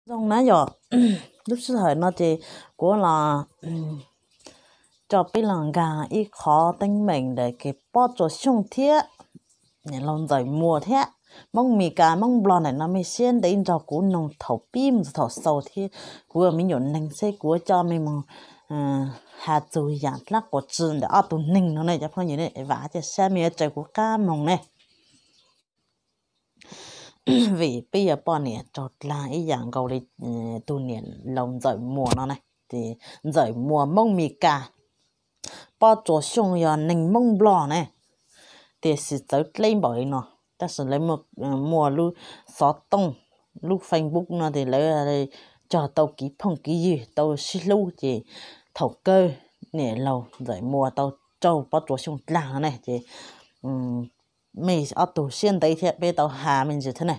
Zoo na yom, lub sij hawm no ces kuv los tso peb los nkag ib qhov teeb meem ntawm kev pob tsuas xyooj thiab niam laus Ntxawm Muas thiab Hmoob Mes Kas Hmoob Nplog ntawm no mej siab ntev nrog kuv noog thaum pib mus txog thaum xaus thiab kuv ua me nyuam neeg seb kuv coj mej mus has txug yaam dlaab quas tsi ntawm ob tug neeg no ne cov phooj ywg ne, vam thiab saib mej yuav raws kuv qab moog ne. Vim peb yog poj niam raug dlaag ib yaam nkaus li tug niam laus Ntxawm Muas no na, ces Ntxawm Muas Hmoob Mes Kas, pob tsuas xyooj yog neeg Hmoob Nplog ne, tiam sis txawv dleb npaum li no. Tab sis lawv muaj lub xov tooj, lub Facebook no ces lawv cog tau kev phooj kev ywg tau sib hlub ces thaum kawg niam laus Ntxawm Muas tau raug pob tsuas xyooj dlaag no ne ces mej ob tug siab ntev thiab peb tau has me ntsis thiab ne.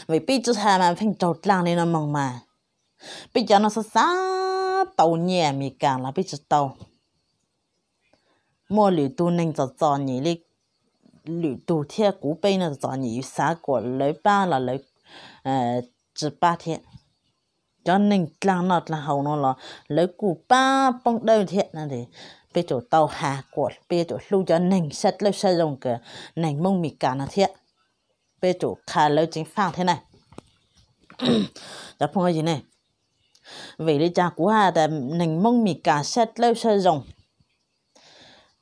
Vim peb tsi has mas pheej raug dlaag li no moog mas peb cov no xav xav tau nyiaj Mes Kas los peb tsi tau. Muaj lwm tug neeg txom txom nyem li lwm tug thiab kuv peb no txom txom nyem yus xav kuas lawv pab los lawv tsi pab thiab. Cov neeg dlaag noj dlaag haus no los lawv kuj pab poob dawb thiab. Peb tsum tau has kuas peb yuav tsum hlub cov neeg sab dlawb sab zoo kws neeg Hmoob Mes Kas no thiab. Peb tsum qha lawv ceev faj thiab na. Cov phooj ywg ne, vim li cas kuv has tas neeg Hmoob Mes Kas sab dlawb sab zoo?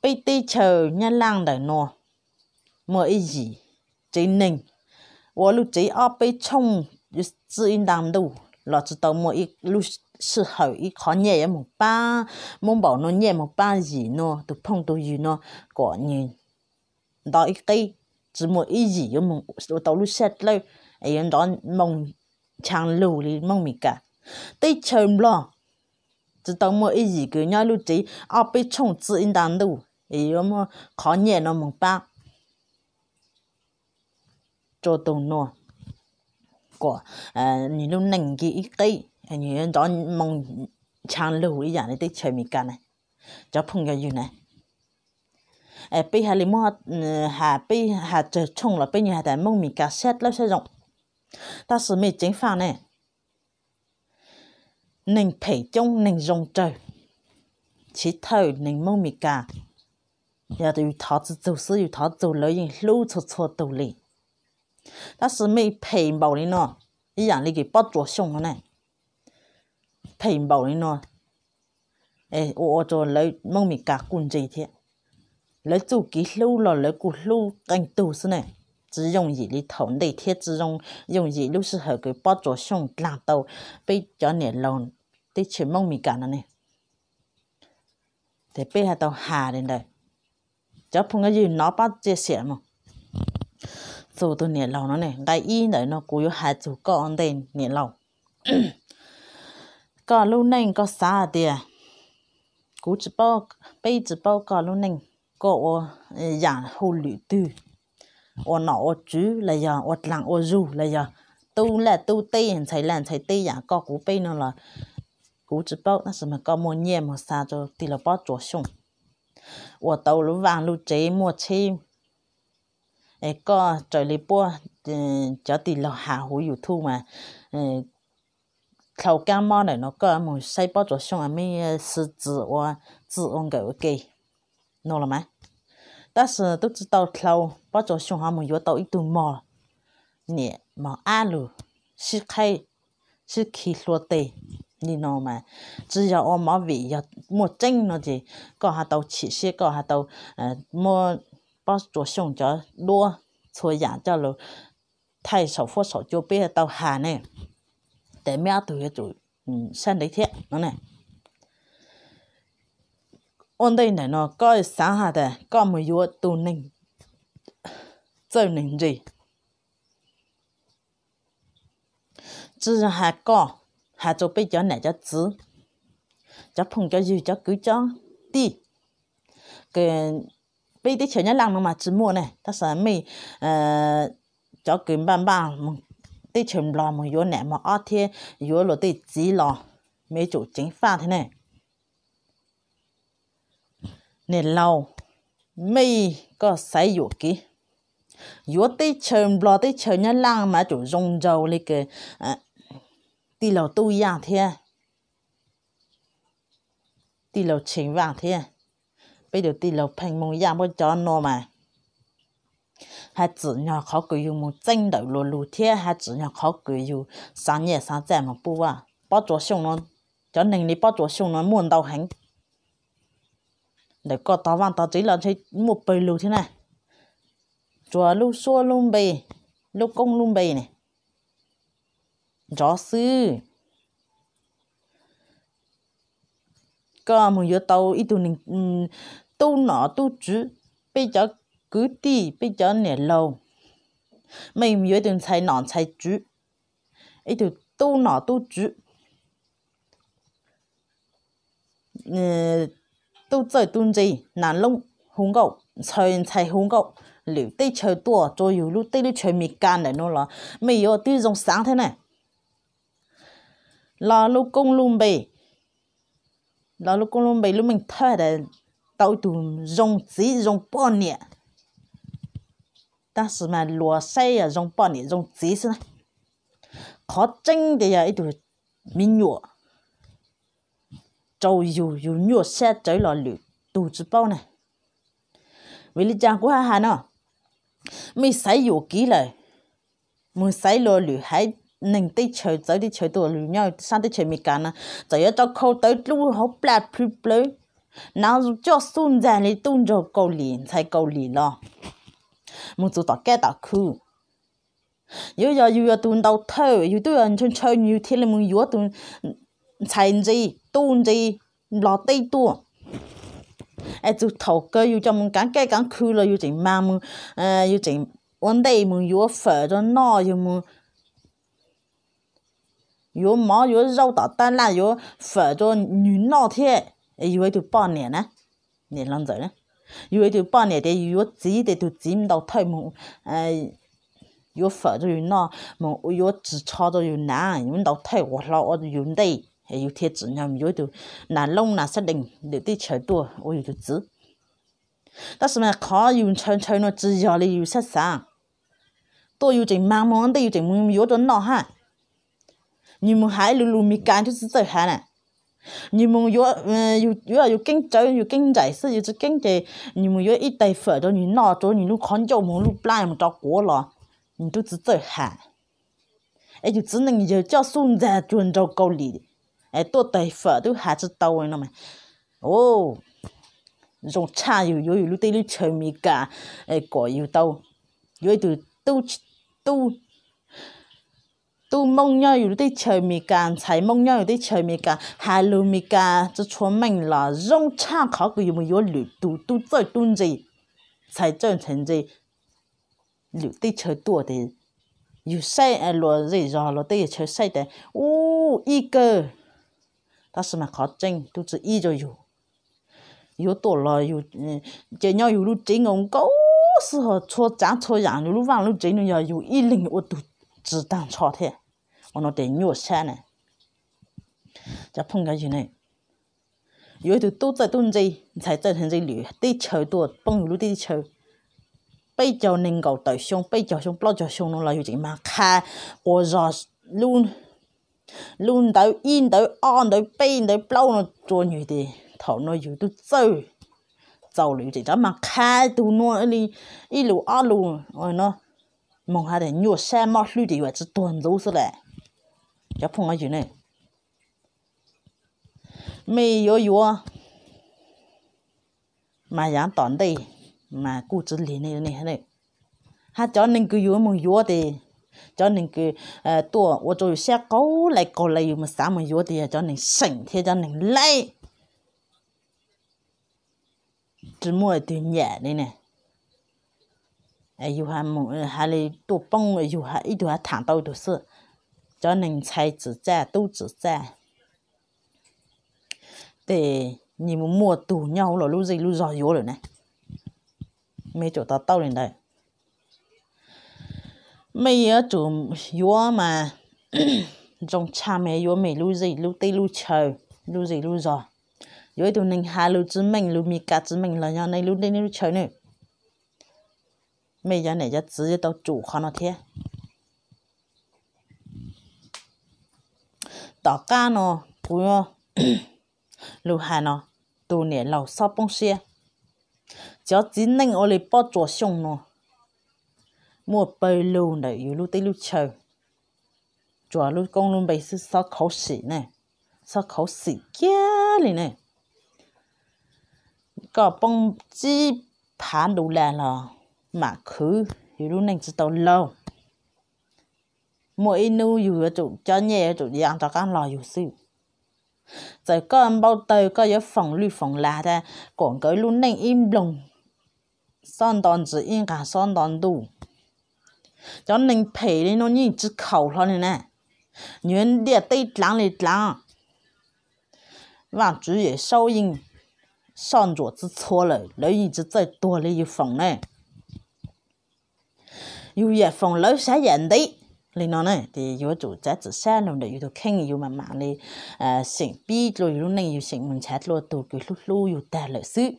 Peb teb chaws Nyab Laj ntawm no muaj ib yim tsev neeg ua lub tsev ob peb tshooj txij ib nta ntuj los tsi tau muaj ib lub sij hawm ib qhov nyiaj yuav moog pab. Muab npaum nua nyiaj moog pab yim nua tug phooj tug ywg nua kom nwg nto ib qib, tsi muaj ib yim yuav moog ua tau lub sab dlawb es yuav nrov moo chaa lug li Hmoob Mes Kas. Teb chaws Nplog tsi tau muaj ib yim kws nyob lub tsev ob peb tshooj txij ib nta ntuj es yuav muab qhov nyiaj no moog pab rua tug nua kom nwg lub neej nce ib qib, nwg yuav nrov moo chaa lug ib yaam li teb chaws Mes Kas na. Cov phooj cov ywg na, peb has li muab has peb has tsawg tshooj los peb nyuag has tas Hmoob Mes Kas sab dlawb sab zoo. Tab sis mej ceev faj ne, neeg phem coob neeg zoo tsawg. Chiv thawj neeg Hmoob Mes Kas yog yus thov tsi txug xwb, yus thov txug lawv yeej hlub txhua txhua tug li. Tab sis mej phem npaum li no, ib yaam li kws Pob Tsuas Xyooj no ne, phem npaum li no ua ua rua lawv Hmoob Mes Kas kuj ntse thiab. Lawv txuj kev hlub los lawv kuj hlub qee tug xwb ne, tsi yooj yim li thaum ntej thiab tsi yooj yim lub sij hawm kws Pob Tsuas Xyooj dlaag tau peb cov niam laus teb chaws Hmoob Mes Kas no ne. Ces peb has tau has li ntawd, cov phooj ywg nov pab txiaj xiam mus. Txug tug niam laus no ne, nqai ib ntawm no kuv yuav has txug koj ua ntej niam laus. Koj lub neej koj xav hais tias kuv tsi paub, peb tsi paub koj lub neej, koj ua yaam hu lwm twg, ua nom ua tswv los yog ua dlaag ua zug los yog tub laj tub teb ntxhais laj ntxhais teb yaam koj kuv peb no los kuv tsi paub, tab sis mas koj muaj nyiaj muag xa rua tij laug Pob Tsuas Xyooj, ua tau lub vaaj lub tsev muaj tsheb, es koj raws li puab cov tij laug has huv YouTube mas dlhau kaab mob ntawm no koj mus saib Pob Tsuas Xyooj mej xwb txwv ua, txwv ua nkawm ua ke no los mas. Tab sis tub tsi tau dlhau, Pob Tsuas Xyooj ho mus yuav tau ib tug mog, niam mog ab lug sib qhaib sib khi hlua teg li no mas tsi yog ua movie, yog muaj tseeb no ces koj ho tau chim siab, koj ho tau muab Pob Tsuas Xyooj cov duab txhua yaam coj lug thaij saum fuab saum cua peb tau has ne. Ces mej ob tug yuav tsum sab ntev thiab no ne. Ua ntej ntawm no koj xaav has tas koj mus yuav tus neeg txawj neeg ntse, tsi has koj, has rua peb cov nam cov txwv, cov phooj cov ywg, cov kwv cov tij, peb teb chaws Nyab Laj no mas tsi muaj ne, tab sis mej cov kws npaj npaj teb chaws Nplog mus yuav nam mog ob thiab yuav luag tej txiv los mej yuav tsum ceev faj thiab ne. Niam laus, mej koj xaiv yuam kev, yuav teb chaws Nplog teb chaws Nyab Laj mas yuav tsum zoo nraug li kws tij laug Tub Yaj thiab tij laug Tsheej Vaaj thiab peb tus tij laug Pheej Moos Yaj, puab cov nuav mas hab tsim nyog qhov kws yug moog txeeb ntawm luas lug thiab hab tsim nyog qhov kws yug xaav nyaj xaav txaj moog pub Vaaj. Pob tsuas xyooj nuav, cov neeg li Pob Tsuas xyooj nuav muaj ntau heev. Ntawm koj tog Vaaj tog Tsev los ntshe muaj pawg lug thiab na. Tsuas lub suab lub npe, lub koob lub npe ne nrov xwb. Koj moog yuav tau ib tug neeg tub nom tub tswv, peb cov kwv tij, peb cov niam laug, mej yuav ib tug ntxhais nom ntxhais tswv, ib tug tub nom tub tswv, tub txawj tub ntse, nas loob hu nkauj, ntxhais ntxhais hu nkauj, lwm teb chaws tuaj rua yug lub teb lub chaws Amelikas ntawm nuav los mej yuav ua tib zoo xaav thiab na. Los lub koob lub npe, los lub koob lub npe lub meej thawj tas tau ib tug zoo txiv zoo poj niam, tab sis mas luas saib zoo poj niam zoo txiv xwb na. Qhov tseeb ces yog ib tug me nyuam rau yug, yug nyuaj sab tsawv los lwm tug tsi paub na. Vim li cas kuv hab has no, mej xaiv yuam kev lawm, moog xaiv luas lwm haiv neeg teb chaws txawv teb chaws tuaj lug nyob sab teb chaws Amelikas na, txawm yuav rau khau tawv dlub hauv plag plhws plawv, nav coj xub ntxag li tub nraug Kaus Lim ntxhais Kaus Lim los moog txug tom kab tom khw. Yuav yog yug yog tug ntaus thawj, yug tub yog ntshaw ntshaw yug thiaj li moog yuav tug ntxhais ntse, tub ntse, Nplog teb tuaj. Es txug thaum kawg yug coj moog kaav kab kaav khw los yug tseem maag moog, yug tseem ua ntej moog yuav fawm rua noj, yug moog yuav mov yuav zaub tom tab laj yuav fawm rua nwg noj thiab. Yug ib tug poj niam na, niam hlob ntxawm, yug ib tug poj niam tes yug yuav txiv tes tug txiv ntaus thawj moog yuav fawm rua yug noj, moog yuav tsis tsho rua yug nav, yuav ntaus thawj ua hlo ua yug ntej, yug thiaj tsim nyog yuav ib tug nas loob nas sab dees lwm teb chaws tuaj ua yug tug txiv. Tab sis mas qhov yug ntshaw ntshaw nuav tsis yog li yug sab xaav. Tuaj yug tseem maag moog ntej yug tseem moog yuav rua noj hab. Nwg moog has ib lug lug Meskas tub tsi txawj has na. Nwg moog yuav, yuav yug keeb tsawv yug keeb nraim xwb yug tsi keeb ces nwg moog yuav ib tais fawm rua nwg noj, rua nwg lub qhov ncauj moog lub plab moog rau quav los nwg tub tsi txawj has. Es yug txiv neej yawg coj xub ntxag cuag nraug Kaus Lim, es tuaj tais fawm tub has tsi tau no. Zoo tshaj yug yuav yug lub teb lub chaws Meskas, kom yug tau yuav ib tug tub, tub Moob nyob yug lub teb chaws Meskas, ntxhais Moob nyob yug teb chaws Meskas, has lug Meskas tsi tshua meej los zoo tshaj qhov kws yug moog yuav lwm tug tub txawj tub ntse, ntxhais txawj ntxhais ntse, lwm teb chaws tuaj tes yug saib luas zej zog luas teb chaws saib tas ub ib kawg. Tab sis mas qhov tseeb tub tsi ib rua yug. Yuav tuaj los yug ces nyob yug lub tsev nkaus nkaus xwb, ho txhua tsaav txhua yaam yug lub vaaj lub tsev nuav yog yug ib leeg ua tug tsi taag nrho thiab. Ua no tes nyuaj sab na. Cov phooj ywg ne, yuav ib tug tub txawj tub ntse, ntxhais txawj ntxhais ntse lwm teb chaws tuaj poob yug lub teb chaws. Peb caug nees nkaum tawm xyoo, peb caug xyoo, plaub caug xyoo no los yug tseem maag qha quas zog lub ntawv ib ntawv ob ntawv peb ntawv plaub no rua nwg tes thaum no yug tub txawj txaus lawm yug tseem rov maag qha tug nuav li ib lus ob lus no, moog has tas nyuaj sab mob hlwb tes yug tsi tuag ntxuv xwb lawm. Cov phooj ywg ne, mej yuav yuav mas yav tom ntej mas kuj tsi lig ne. Hab cov neeg kws yug moog yuav tes cov neeg kws tuaj ua rua yug sab qaug lais qaug lais yug moog xaav moog yuav tes yog cov neeg seem thiab cov neeg laib. Tsi muaj tug nyam li ne. Yug has li tuaj poob yug ib tug has thaam tau ib tug xwb. Cov neeg ntxhais txim txaj tub txim txaj tes nyias mus muaj tug nyob huv luas lub zej lub zog yuav lawm na. Mej tsum to taub li ntawd. Mej yuav tsum yuav mas zoo tshaj mej yuav mej lub zej lub teb lub chaw, lub zej lub zog. Yuav ib tug neeg has lug tsi meej lug Meskas tsi meej los nyob nej lub teb lub chaw ne. Mej cov niam cov txiv yuav tau tsum qhov no thiab. Tom qab no kuv lug has no, tus niam laus xob poob siab. Cov txiv neej ua li Pob Tsuas Xyooj no muaj pawg lug ntawm yus lub teb lub chaw, tsuas lub koob lub npe xwb, xob khuv xim ne, xob khuv xim kiag li ne. Koj poob tsib phav ntu las los mam khwv, yus lub neej tsis tau laug. Muaj ib hnub yus yuav tsum cov nyiaj yuav tsum ya rov qab los yus xwb. Txawm koj npau taws koj yuav foom lwj foom lag tas kom nkawd lub neej ib nploog, xob nto ntsis ib nqag xob nto ntuj. Cov neeg phem li no yeej tsis khaum hlo li na. Nyuag ntiaj teb dlaav li dlaav, Vaajtswv Yawm Saub yeej soj ntsuam txhua txhua lawm, lawv yeej tsis txawj tuag li yus foom ne. Yus yam foom lawv saib yam ntev li no na, ces yuav tsum txav txim sab lug ntawm yus tus kheej, yus mam mam li xyeem pib dlua yus lub neej, yus xyeem mus nrhav dlua tus kws hlub hlub yus tag lawm xwb.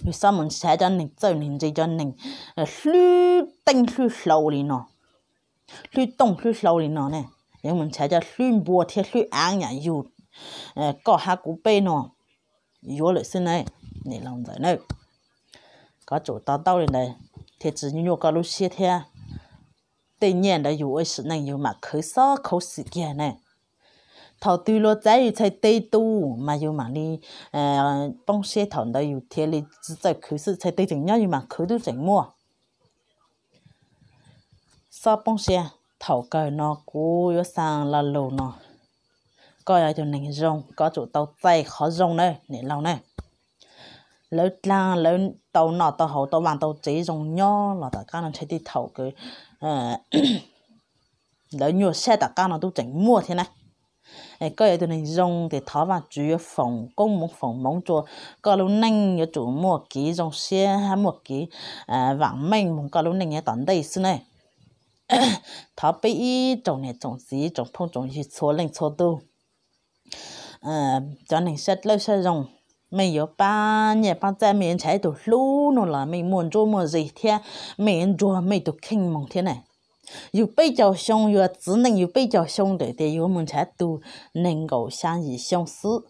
Yus xob mus nrhav cov neeg txawj neeg ntse, cov neeg hlwb teej hlwb hlau li no, hlwb tooj hlwb hlau li no ne. Yuav mus nrhav cov hlwb npua thiab hlwb aav nyam yus, koj hab kuv peb no yuav lawm xwb ne. Niam laus ntxawm na, koj tsum to taub li ntawd thiaj tsis nyuaj koj lub siab thiab. Tej nyiaj ntawd yus ua sim neej yus mam khwv xob khuv xim kiag ne. Thaum twg luag txav yus txhais tes tu mas yus mam li poob siab, thaum ntawd yus thiaj li tsis txawj khwv xwb, txhais tes tseem nyob yus mam khwv twb tseem muaj. Xob poob siab, thaum kawg no kuv yuav xaa lo lus no, koj yog tus neeg zoo koj tsum tau txais qhov zoo na niam laus na. Lawv dlaag lawv tau noj tau haus tau vaaj tau tsev zoo nyob los tom qab no ntshe tej thaum kws lawv nyuaj sab tom qab no twb tseem muaj thiab na. Koj yog tus neeg zoo ces thov Vaajtswv yuav foom koob moov foom moov rua koj lub neej, yuav tsum muaj kev zoo siab hab muaj kev vaam meej moog koj lub neej nyob tom ntej xwb ne. Thov peb ib tsoom niam tsoom txiv tsoom phooj tsoom ywg txhua leej txhua tug, cov neeg sab dlawb sab zoo, mej yuav pab nyiaj pab txaj, mej yuav nrhav ib tug hlub nuav los mej muaj ntsuab muaj zis thiab, mej yuav nruag mej tug kheej moog thiab na. Yus peb caug xyoo, yus txiv neej yus peb caug xyoo ntawm tias yus mus nrhav tug nees nkaum xyaa yim xyoo xwb,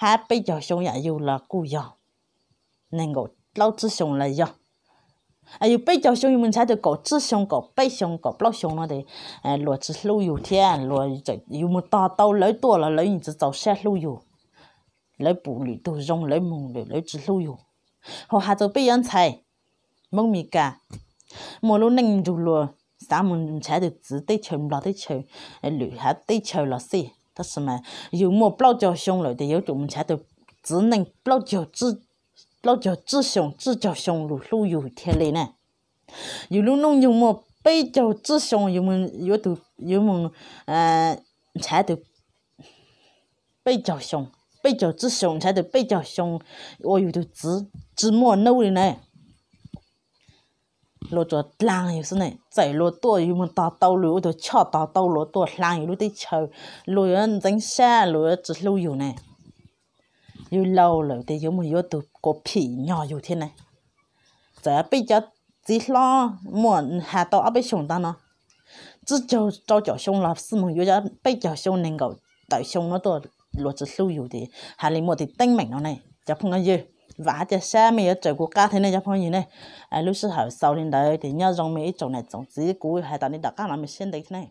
hab peb caug xyoo yam yus los kuj yog, nees nkaum plaub tsib xyoo los yog. Yus peb caug xyoo yus mus nrhav tug kaum tsib xyoo kaum peb xyoo kaum plaub xyoo no tes luag tsis hlub yus thiab, yus mus tog tau lawv tuaj los lawv yeej tsis txaus sab hlub yus. Lawv pum lwm tug zoo lawv moog lawm lawv tsis hlub yus. Hos has txug peb yuav ntxhais Moob Mes Kas, muaj lub neej nrug luag xaav mus nrhav tug txiv teb chaws Nplog teb chaws, lwm hab teb chaws los xij, tab sis mas yus muaj plaub caug xyoo lawm tes yuav tsum mus nrhav tug txiv neej plaub caug tsib xyoo tsib caug xyoo lug hlub yus thiaj li na. Yus lub hnub nyoog muaj peb caug tsib xyoo, yuav mus nrhav tug peb caug xyoo, peb caug tsib xyoo nrhav tug peb caug xyoo ua yus tug txiv, tsis muaj nub li na. Luag tsuas dlaag yus xwb ne, txawm luag tuaj yus mus tog tau luag ua tug choj tog tau luag tuaj hlaa yus lub teb chaws, luag yuav ntxeev sab luag yuav tsis hlub yus ne. Yus laus lawm tes yuav mus yuav tug kua phim nyog yus thiab ne. Txawm peb cov txiv hlob muaj has tau ob peb xyoos tag no, tsib caug rau caum xyoo los xij moog yuav cov peb caug xyoo nees nkaum tawm xyoo no tuaj luag tsis hlub yus tes has li muaj tus teeb meem no ne cov phooj ywg. Vaam hab ca sab mej yuav raws kuv qab thiab ne cov phooj ywg ne. Lub sij hawm xaus li ntawd tes nyob zoo mej ib tsoom niam tsoom txiv, kuv has tas li tom qab no mej sib ntev thiab ne.